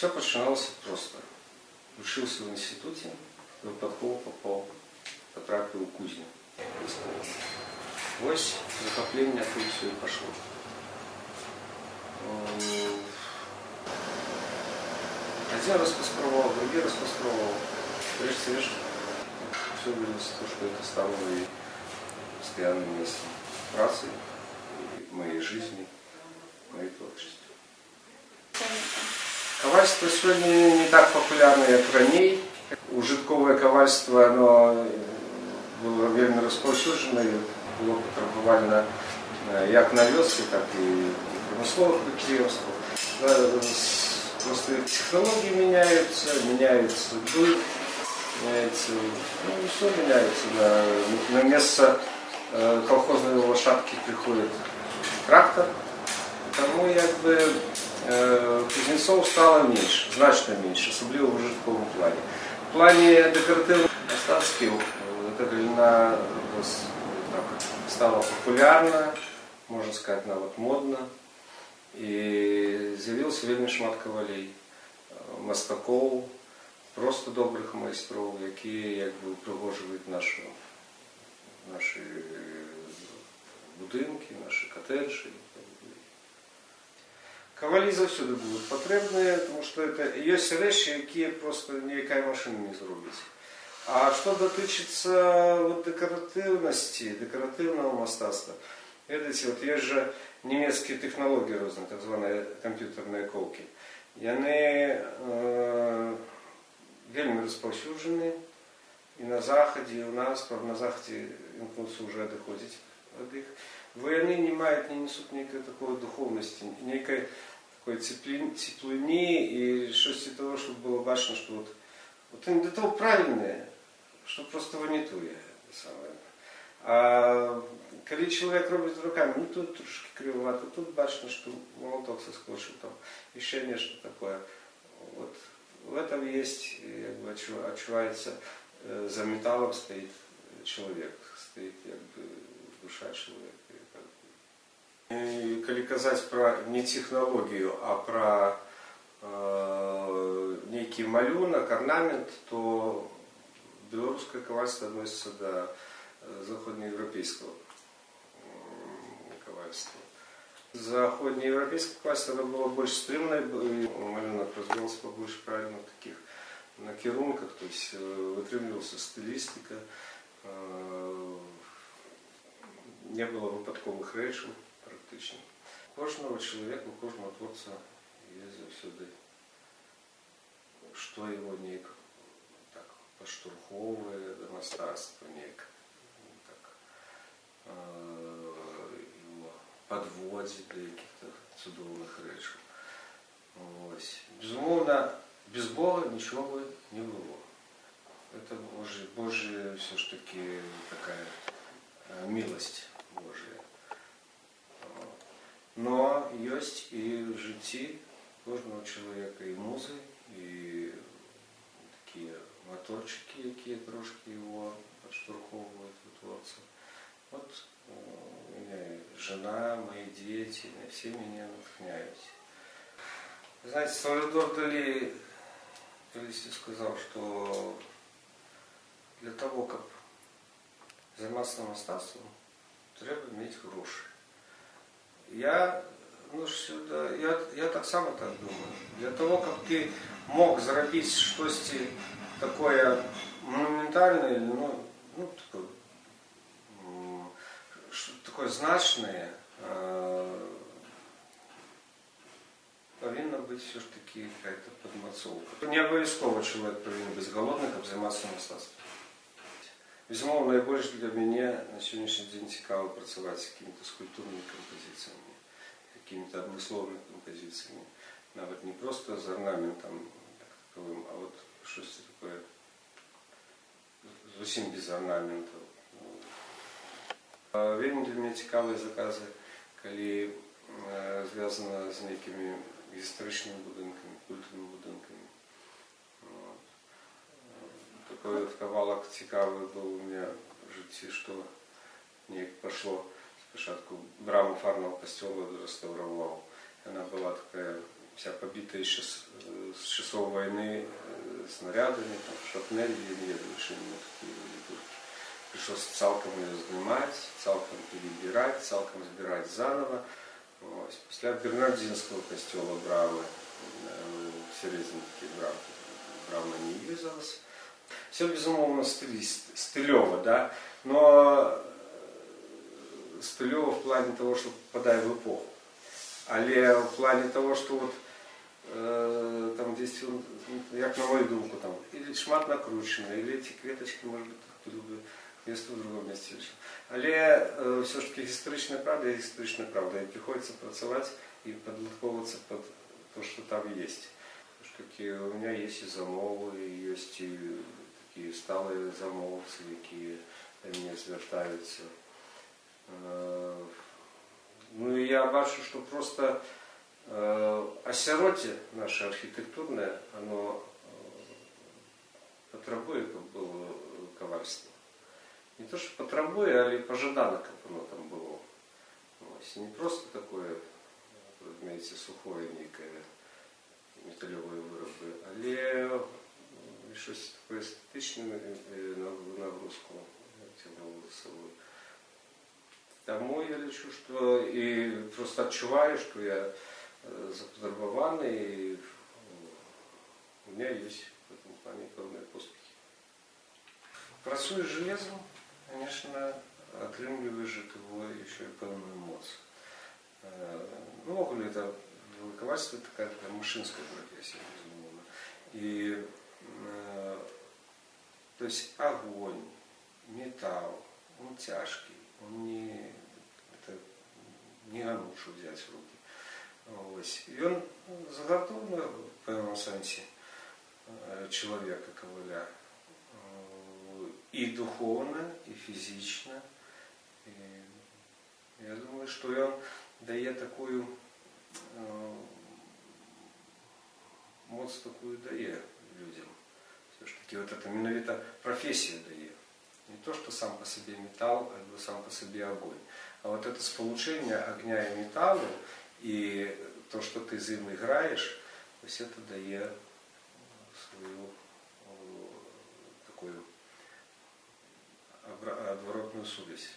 Усё пачыналася проста. Вучыўся ў інстытуце, выпадкова патрапіў у кузню вайсковую. Вось захапленне тут усё і пайшло. Адзін раз паспрабаваў, другі раз паспрабаваў. Урэшце рэшт, усё вылілася ў тое, што гэта стала маёй пастаянным месцам працы, моей жизни, моей творчасці. Кавальства сёння не так папулярна, як раней. Ужытковае кавальства, яно было вельмі распаўсюджана, было патрабавальна як на вёсцы, так і ў прамысловых прадпрыемствах. Проста тэхналогіі мяняюцца, мяняецца быт, меняется, ну, все меняется. На место колхозной лошадки приходит трактор. Таму як бы кузнецов стало меньше, значна меньше, асабліва ў ужытковым плане. У плане дэкаратыўных мастацкіх гэта галіна так стала папулярна, можна сказаць, нават модна. І з'явілася вельмі шмат кавалей, мастакоў, проста добрых майстроў, якія як бы упрыгожваюць нашы будынкі, нашы катэджы. Кавалі заўсёды будуць патрэбныя, тому што это ёсць рэчы, якія проста ніякая машына не зробіць. А што датычыцца вот дэкаратыўнасці, дэкаратыўнага мастацтва, ведаеце, вот ёсць жа нямецкія тэхналогіі розныя, так званыя камп'ютарныя коўкі. Яны вельмі распаўсюджаны і на Захадзе, і ў нас, правда, на Захадзе імкнуцца ўжо адыходзіць ад іх. Бо яны не маюць, не несуць нейкай такой духоўнасці, нейкай такой цеплыні і штосьці того, чтобы было бачна, што вот яны да таго правільныя, што проста ванітуе самае. А калі чалавек робіць рукамі, ну, тут трошкі крывавата, тут бачна, што малаток соскочыў, там яшчэ нешта такое. Вот в этом есть, як бы, адчуваецца, за металлом стоит человек, стоит як бы душа человека. І калі казаць пра не тэхналогію, а пра нейкі малюнак, арнамент, то беларускае кавальства адносіцца да заходнееўрапейскага кавальства. Заходнееўрапейскае кавальства, оно было больш стрымнае, і малюнак развіваўся па больш правільных такіх накірунках, то есть вытрымлівалася стылістыка, не было выпадковых рэчаў практычна. Кожнага чалавека, у кожнага творца ёсць заўсёды, што яго неяк так падштурхоўвае да мастацтва, неяк так яго падводзіць да якіх-то цудоўных рэчаў. Вось. Безумоўна, без Бога нічога бы не было. Это Божья все ж таки такая милость Божия. Но есть и в жыцці кожнага чалавека і музы, і такія моторчики, якія трошкі яго падштурхоўваюць у творца. Вот у меня жена, мои дети, все меня натхняюць. Знаете, Сальвадор Дали калісьці сказаў, што для того, каб займацца мастацтвам, трэба мець грошы. Я, ну, сюда, я таксама так думаю. Для того, каб ты мог зрабіць штосьці такое монументальнае, ну, такое, такое значнае, павінна быць усё ж такі какая-то падмацоўка. Не абавязкова чалавек павінен быць галодны, каб займацца мастацтвам. Безумоўна, найбольш для мяне на сённяшні дзень цікава працаваць з какими-то скульптурнымі кампазіцыямі, какими-то адмысловымі кампазіцыямі. Нават не проста з арнаментам як таковым, а вот штосьці такое зусім без арнаментаў. Вельмі для мяне цікавыя заказы, калі звязана з нейкімі гістарычнымі будынкамі, культавымі будынкамі. Вот. Такой вот кавалак цікавы быў у мяне в жыцці, што неяк пашло. Спачатку браму фарнага касцёла рэстаўраваў. Яна была такая Вся побитая еще с часов войны снарядами, там, шрапнель, я не ведаю, чым такія былі дыркі. Пришлось цалкам ее здымаць, цалкам перебирать, цалкам збіраць заново. Вось. Пасля Бернардзінскага касцёла брамы, сярэдзінкі брамкі, брама не юзалась. Все, безумоўна, стылёва, да? Но стылёва в плане того, что попадая в эпоху. Але в плане того, что вот там здесь, як на мою думку, там, или шмат накручено, или эти кветочки, может быть, тут были бы место в другом месте. Але все ж таки гістарычная правда і гістарычная правда. І приходится працаваць і падладковвацца под то, что там есть. Все ж таки у меня есть і замовы, і есть і такія сталыя замоўцы, якія да мяне звяртаюцца. Ну і я бачу, што просто асяроддзе наше архітэктурнае, оно патрабуе, каб было кавальства. Не то, что патрабуе, але пажадана, каб оно там было. Вось. Не просто такое, разумееце, сухое нейкае металёвыя вырабы, але щось такое эстэтычную нагрузку цягнула за сабой. Таму я лічу, што і просто адчуваю, што я запатрабаваны, і у меня есть в этом плане пэўныя поспехі. Працуя з железом, конечно, атрымліваеш ад его еще і пэўную моц. Ну, увогуле, это кавальство такая мужчынская профессия, безумоўна. І, то есть огонь, металл, он тяжкий, он не, это не ганучу взять в руки. Вось. І ён загартоўны в пэўным сэнсе чалавека, каваля. І духоўна, і фізічна. І я думаю, што ён дае такую моц такую дае людям. Все ж таки вот это менавіта профессия дае. Не то, что сам по себе металл, альбо сам по себе огонь, а вот это спалучэнне огня и металла и то, что ты з ім играешь, то есть это дае свою такую адваротную сувязь.